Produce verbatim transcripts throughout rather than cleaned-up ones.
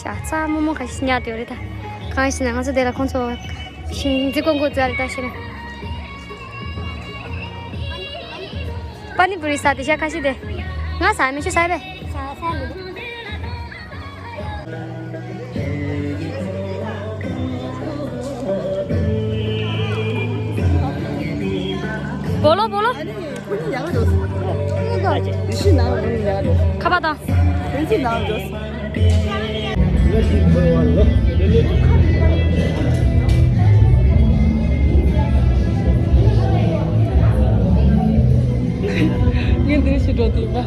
ཤ་ཚ་མོ་མོ་ཁ་ཤས་ཉར་དེ་རེད་ད། གང་ཞིག་ན་ང་ཚོ་དེ་ལ་ཁོང་ཚོ་ཤིང་འཛི་ཀོང་ཀོ་ཙ་རེད་ད་ཤི་ན། པ་ནི་པུ་རི་ས་དེ་ཤ་ཁ་ཤས་དེ། ང་ས་མི་ཆུ་ས་བས། बोलो बोलो। ཁ་པར་དང་། ངས་འདིར་ཞིག་འགྲོ་དུས་པ། ད་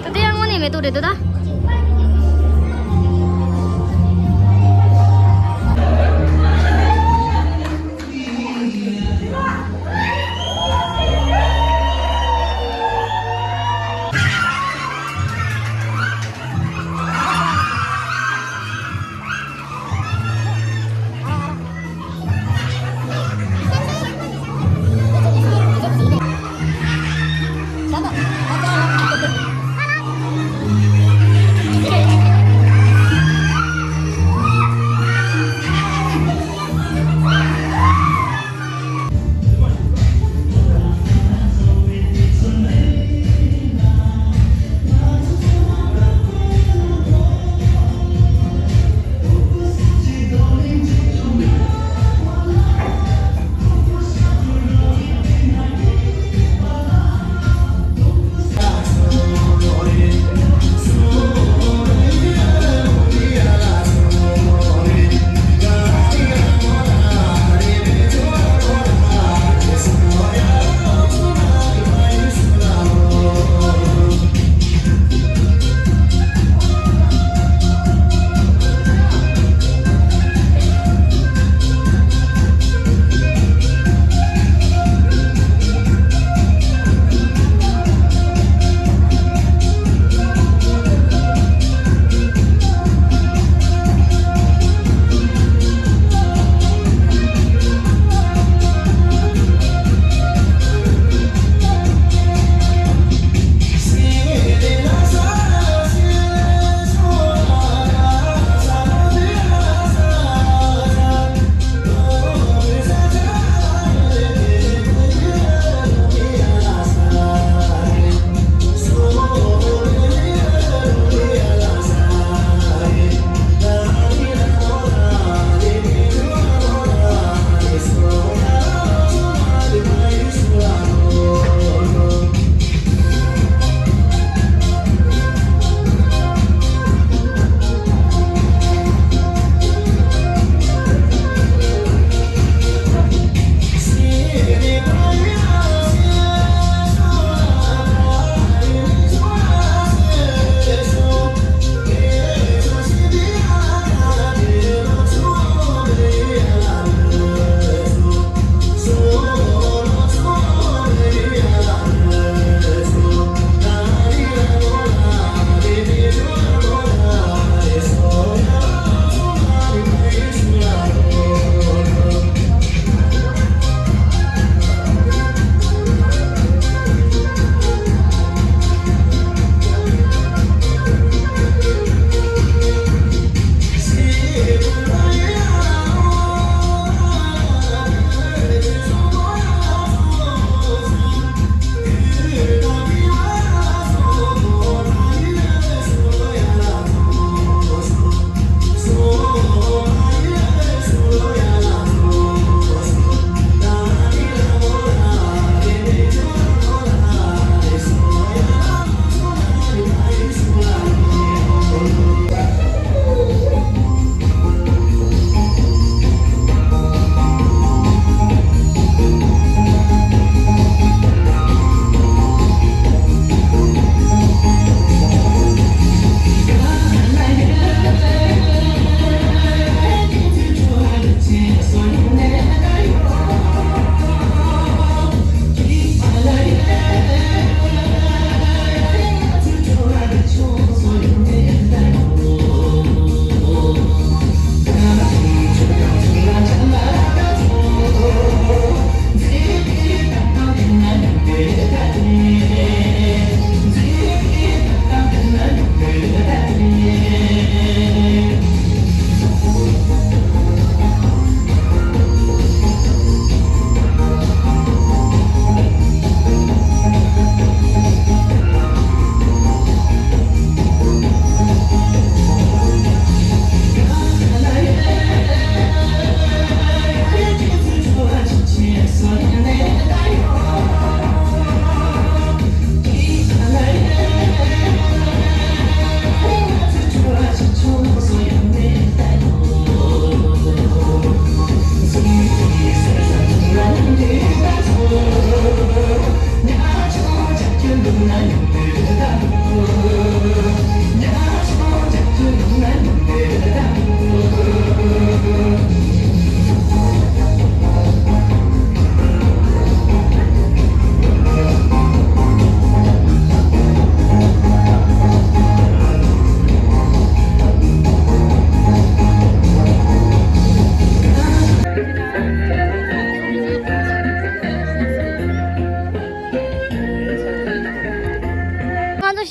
ལྟ་ཡང་དངོས་གནས་མེ་ཏོག་རེད་འདུག་ད།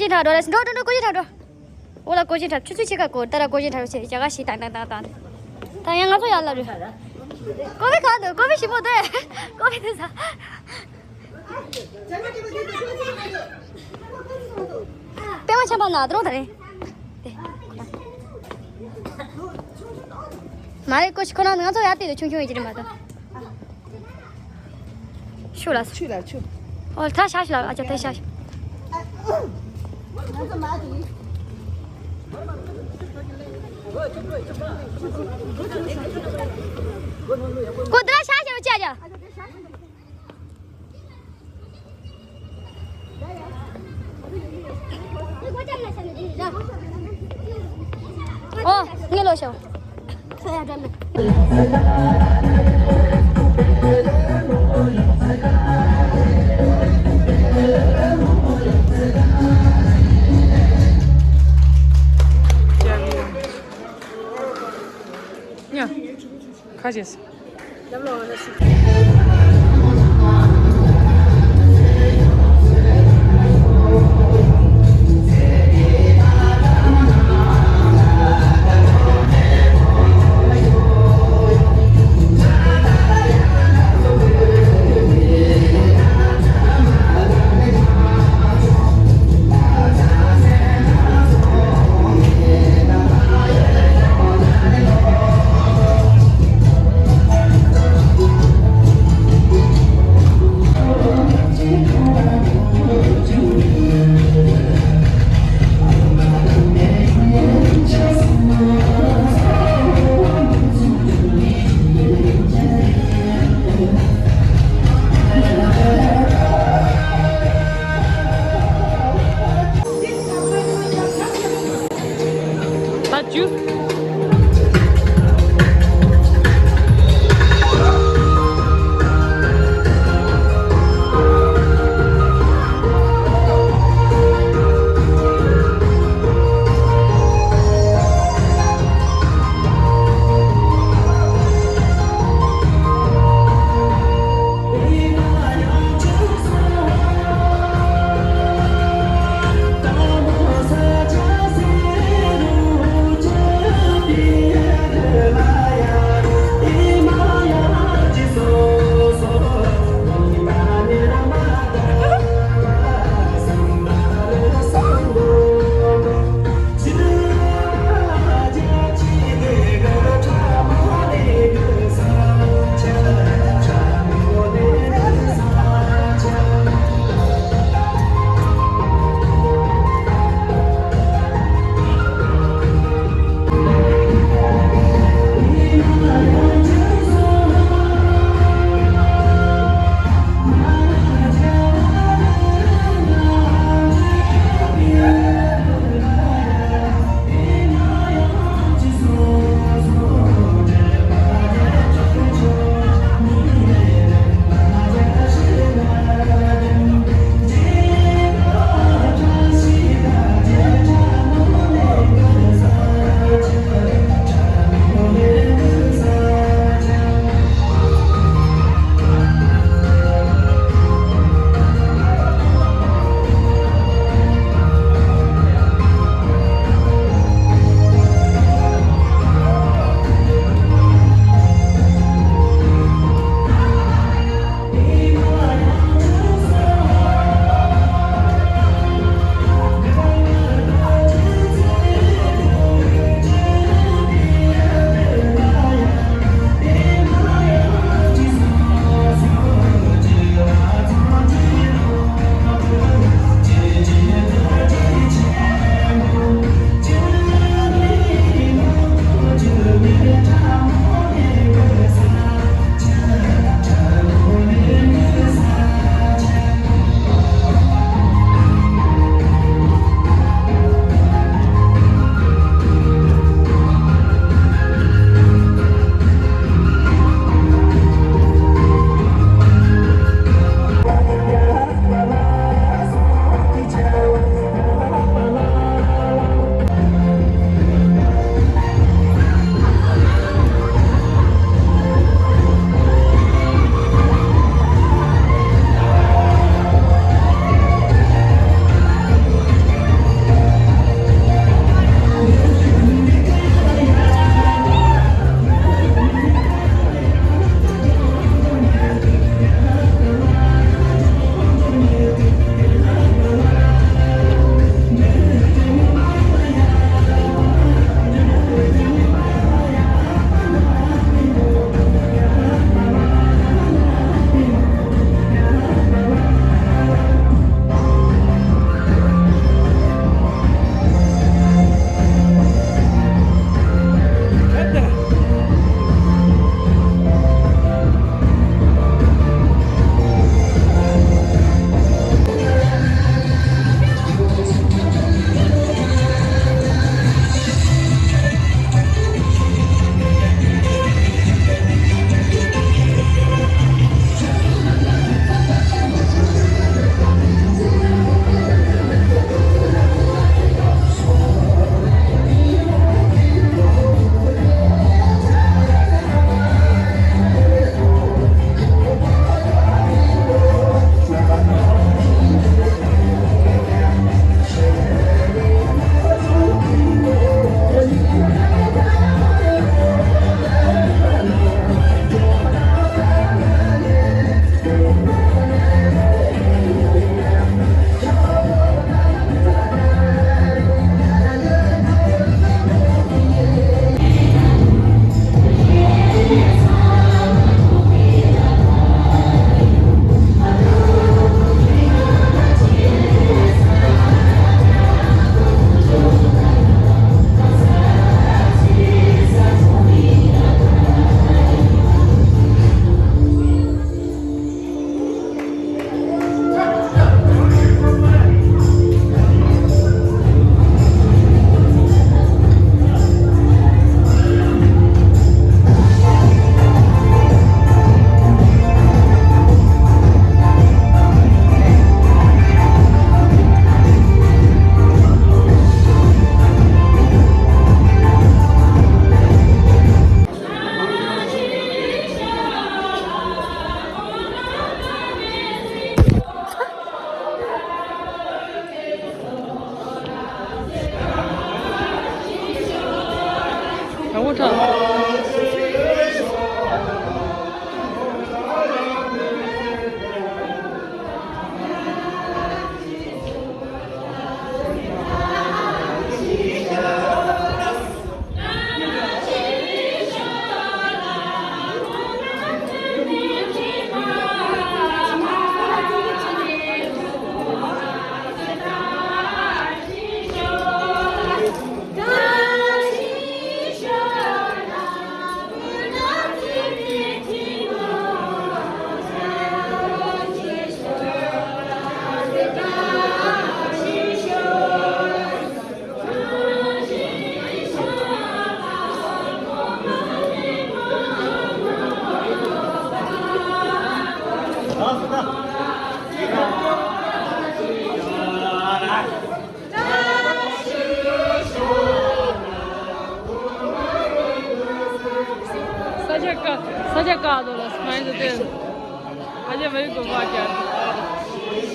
ཁྱི་ཁྲག་འགྲོ་ལ་འགྲོ་འགྲོ་འགྲོ། ཀོ་ཁྱི་ཁྲག་འགྲོ། འོ་ལ་ཀོ་ཅི་འཁྲབ། ཆུ་ཚོད་ཕྱེད་ཀ་སྐོར་ད་ར་ཀོ་ཅི་འཁྲབ་ཆེ་རྒྱ་གར་ཞིག་དང་དང་དང་དང་། ད་ཡང་ང་ཚོ་ཡར་ལ་རུ། ཀོ་ཕི་གང་འདུག་ཀོ་ཕི་ཞིམ་པོ་འདུག་ཀོ་ཕི་འདུག་ས། པད་མ་ཆམ་པ་ན་དྲོ་ད་རེད། མ་རེད། ཀོ་ཤི་ཁོ་རང་ང་ཚོ་ཡར་བལྟས་དུས་ཆུང་ཆུང་ཡིན་གྱི་རེད་མ་གཏོགས། ཆུ་ལ་ཆུ་ལ་ཆུ། ཨོ་ད་ཤ་ཤ་ལ་ཨ་ཅག་ད་ཤ་ཤ། ཀོ་ད་ཤ་ཤ་ཨ་ཅག་ཨ་ཅག། ཨོ། ངས་ལོ་ཤོག་ཁ་ཅེས།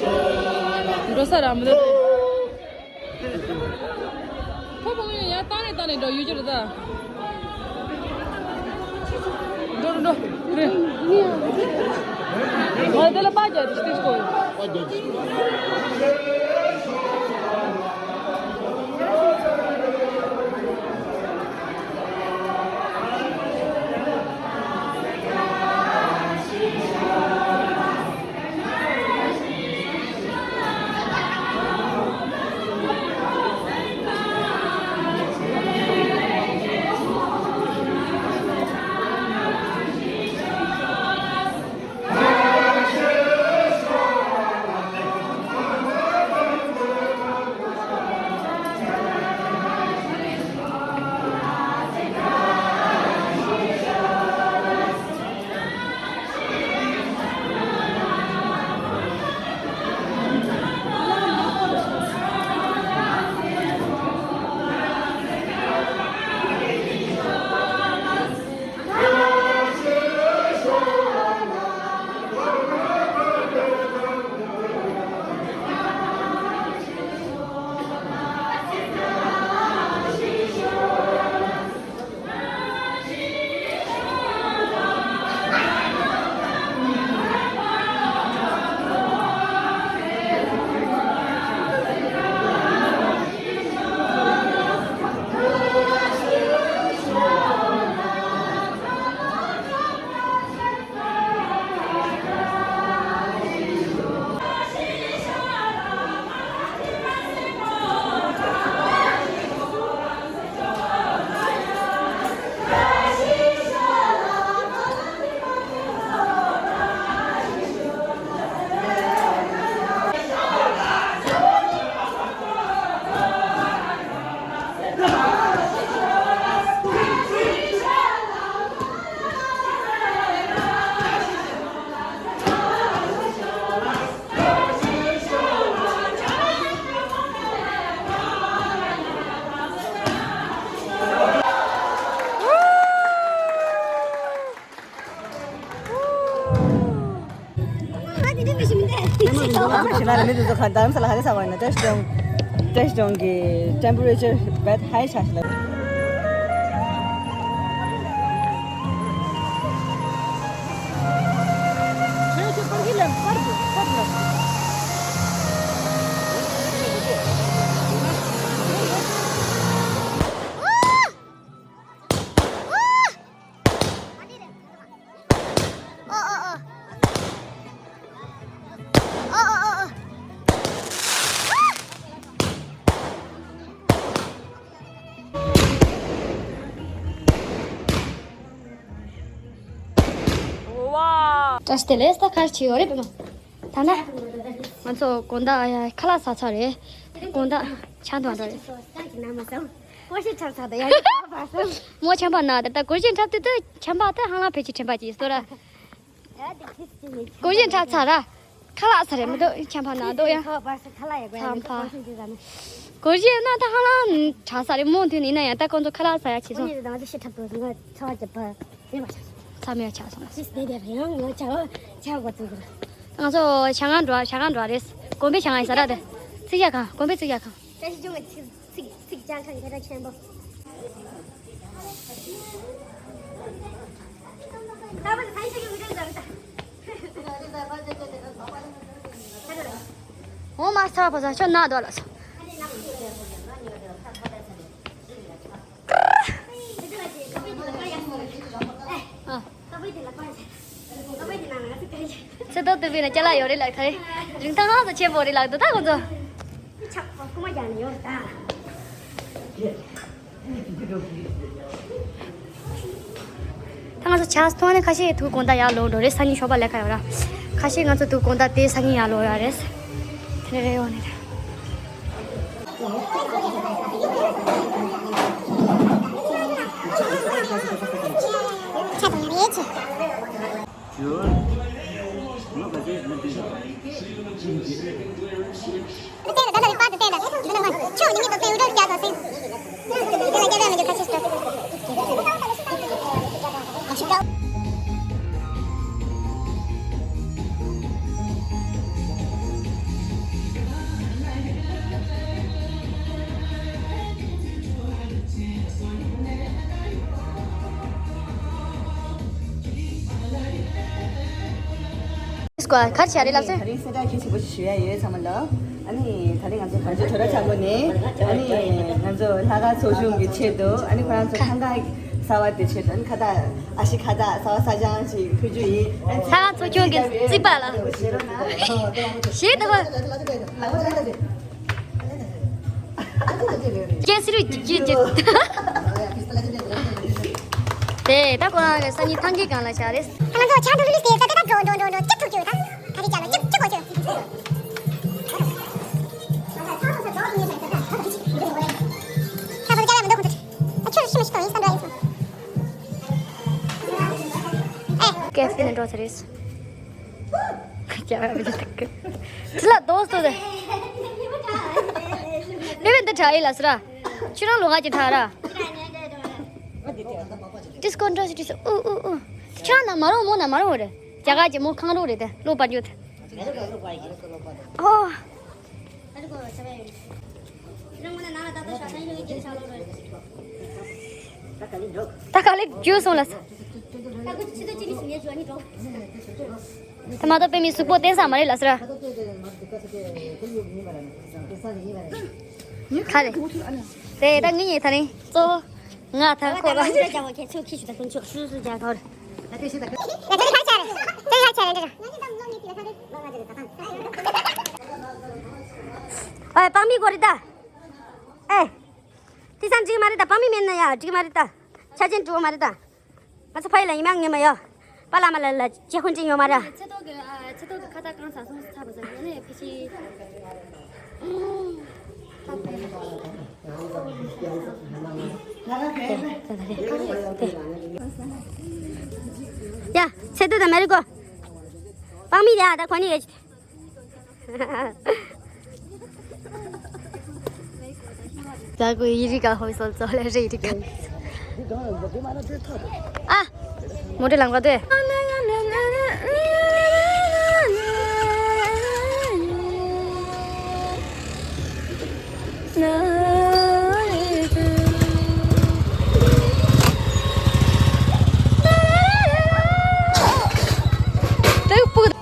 འགྲོ་ས་ར་མི་འདུག་ཕོ་བོ་ཡང་བཏང་ནས་བཏང་ནས་འགྲོ་ཡོད་ཀྱི་རེད་ད། འགྲོ་འགྲོ་འགྲོ་རེད། ང་དེ་ལ་པ་རྒྱག་དེ་ཤི་སྐོར། ཞིག་ལ་རེ་མི་དུ་ཚོ་ཁ་དར་ས་ལ་ཧ་གི་ས་བ་ན་ཏེ་སྟོང་ཏེ་སྟོང་གི་temperature བད་high ཆ་ཞིག་ལ། བཀྲ་ཤིས་བདེ་ལེགས། ད་ག་རེ་བྱེད་ཡོད་རེད་པ། ད་ན་ང་ཚོ་དགོང་དག་ཡ་ཁ་ལག་ཟ་ཚར་རེད། དགོང་དག་ཆང་འཐུང་འགྲོ་རེད། སྒོར་གཞས་འཁྲབ་ཚར་དང་ཡང་བར་སོང་། མོ་ཆམ་པ་ན་དེ་ལྟ་སྒོར་གཞས་འཁྲབ་དུས་དུ་ཆམ་པ་དེ་ཧང་ལང་ཕལ་ཆེར་དྲན་པ་ཅིག་སོ་ར། སྒོར་གཞས་འཁྲབ་ཚར་ར། ཁ་ལག་ཟ་རེད་མི་འདུག་ཆམ་པ་ན་འདུག་ཡ། ཁ་ལག་ཟ་ཡ་དགོས་ཡ་མི་འདུག་ཆམ་པ། སྒོར་གཞས་ན་ད་ཧང་ལང་དྲག་ས་རེད། མོ་དུས་ནི་ཡིན་ན་ཡང་ད་ཁོང་ཚོ་ཁ་ལག་ཟ་ཡ་བྱེད་སོང་། ཁོང་གཉིས་དང་ང་ཚོ་གཞས་འཁྲབ་དུས་ང་ཚ་བ་རྒྱབ་པ་རེད་མ་ཆགས། ཚ་མེད་ཆགས་སོང་། ཅིས་དེ་དེ་རེད་ཡང་ང་ཆ་བ་ཆ་བ་ཚུགས་རེད། ང་ཚོ་ཞང་ཁང་འགྲོ་ཞང་ཁང་འགྲོ་རེད། དགོན་པའི་ཞང་ཁང་ཡིན་ས་ར་དེ། ཚིག་ཞག་ཁང་དགོན་པའི་ཚིག་ཞག་ཁང་། བཀྲ་ཤིས་ལྗོངས་ཀྱི་ཚིག་ཚིག་ཚིག་ཅང་ཁ་ཡིན་ཁ་ཆེན་པོ། འོ་མ་ས་བ་ས་ཆོ་ན་དོ་ལ་སོ། ཨ། ཚེ་ཏོག་ཏུ་བི་ན་ཅ་ལག་ཡོད་རེད་ལགས་ཐ་རེ། རིན་ཐང་ཧ་ཅང་ཆེན་པོ་རེད་ལགས་འདུག་ད་ཁོང་ཚོ། ཆག་པ་ཀུ་མ་རྒྱག་ནས་ཡོད་ད། ད་ང་ཚོ་ཇ་འཐུང་ནས་ཁ་ཤས་དུ་དགོང་དག་ཡར་ལོག་འགྲོ་རེད། སང་ཉིན་ཞོགས་པ་ལས་ཀ་ཡོད་ར། ཁ་ཤས་ང་ཚོ་དུ་དགོང་དག་དེ་སང་ཉིན་ཡར་ལོག་ཡོད་རེད། དེ་རེད་ཡོད་ནི་རེད། ག་གར་བྱ་རེད་ལབ་སོང་། ད་རིང་གསལ་བསྒྲགས་གལ་ཆེན་པོ་ཞིག་ཞུ་ཡ་ཡོད་ཚང་མ་ལ། ཨ་ནི་ད་རིང་ང་ཚོ་གངས་ལྗོངས་དྲོ་ར་ཆག་སྒོ་ནས་ཨ་ནི་ང་ཚོ་ལྷག་དཀར་ཚོགས་ཆུང་གི་ཆེད་དུ་ཨ་ནི་ཁོ་རང་ཚོ་ཐང་ག་གསར་བ་དེ་ཆེད་དུ་ཨ་ནི་ཁ་བཏགས་ཨ་ཤི་ཁ་བཏགས་གསར་བ་གསར་རྐྱང་ཞིག་ཕུལ་རྒྱུ་ཡིན། ཨ་ནི་ལྷག་དཀར་ཚོགས་ཆུང་གི་རྩིག་པ་ལ་ཞེས་ད་ཁོ། ཀྱེ་སི་རུ་ཀྱེ་ཀྱེ། དེ་ད་ཁོ་རང་གི་སང་ཉིན་ཐང་གའི་སྒང་ལ་བཞག་རེད། ང་ཚོ་ཆང་འགྲོ་ལུས་ཏེ་ད་ད་འགྲོ་འགྲོ་འགྲོ་འགྲོ་ཅི་ཐུབ་ཀྱི་ཡོད་ད། ག་རེ་བྱ་ལ་ཅི་ཅི་གོ་ཅི། ཁྱོད་ཤི་མི་ཤི་དང་ཡིན་སམ་འདྲ་ཡིན་སམ། ཨ་ཁྱོད་ཤི་མི་ཤི་དང་ཡིན་སམ་འདྲ་ཡིན་སམ། ཨེ། ཀེ་ཧྥེ་ནས་འགྲོ་ཚར་རེད། ཅི་ལ་དོ་སྟོ་དེ། མེ་བན་དེ་དྲ་ཡི་ལ་སི་ར། ཁྱོད་རང་ལོ་ང་ཅི་དྲ་ར། ཏིས་ཀོན་ཏྲ་སི་ཏིས་ཨུ་ཨུ་ཨུ། ཁྱོད་རང་ན་མ་རུང་མོ་ན་མ་རུང་རེད། རྒྱ་གར་གྱི་མོ་ཁང་རུ་རེད་དེ་ལོ་པར་འཇུ་དེ། ཨོ། ད་ག་ལེ་འཇུ་སོང་ལ། ད་མ་གཏོགས་པའི་མི་གཟུགས་པོ་བསྟན་ས་མ་རེད་ལ་ཟེར། ག་རེ། དེ་ད་ངེད་གཉིས་ད་རིང་གཙོ་བོ་ང་ད་ཁོ་ལ། ད་ཁྱོད་ཁྱི་ཆུ་ད་ཁྱོད་ཆུ་སུ་སུ་རྒྱག་གོ་རེད། ད་དེ་ཤི་ད་ཁ། དེ་ཡ་ཆ་རེད། དེ་ཡ་ཆ་རེད་འདྲ། ཨེ་པང་མི་གོ་རེད་ད། ཨེ། དེ་སང་འགྲིག་མ་རེད་ད། པང་མི་མེད་ན་ཡ་འགྲིག་མ་རེད་ད། ཆ་ཅན་འགྲིག་མ་རེད་ད། ང་ཚོ་ཕ་ཡུལ་ལ་ཡིན་མ་ངེས་མ་ཡོད། པ་ལ་མ་ལ་ལ་ཅི་ཁུན་ཅི་ཡོད་མ་ར། ཆེ་ཏོག་གི་ཨ་ཆེ་ཏོག་གི་ཁ་ཏ་གང་ཚ་སོང་ཚ་བ་ཟེར་ཡོད་ནས་ཕི་ཤི། ཡ་ཆེ་ཏོག་དང་མེ་རི་ཀོ། པང་མི་རེད་ཨ་ད་ཁོ་ནི་རེད། ད་ཀོ་ཡི་རི་ཀ་ཧོ་སོལ་ཙོ་ལེ་རི་རི་ཀ། ཨ། མོ་ཏྲི་ལང་ག་དུ། དེ་སྤུ།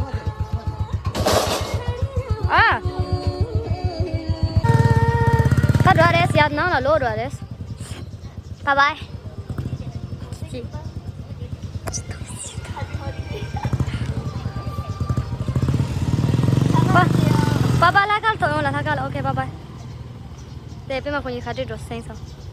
ཨ། ད་འགྲོ་རེད་ཡ། ནང་ལ་ལོག་འགྲོ་རེད། Bye bye. Bye bye. ལྷག་དཀར་ཐོག་ཡོང་ལ་ལྷག་དཀར་ལ། Okay, bye bye. དེ་པད་མ་ཁོང་གཉིས་ཁ་བྲལ་འགྲོ་སེང་སོང་།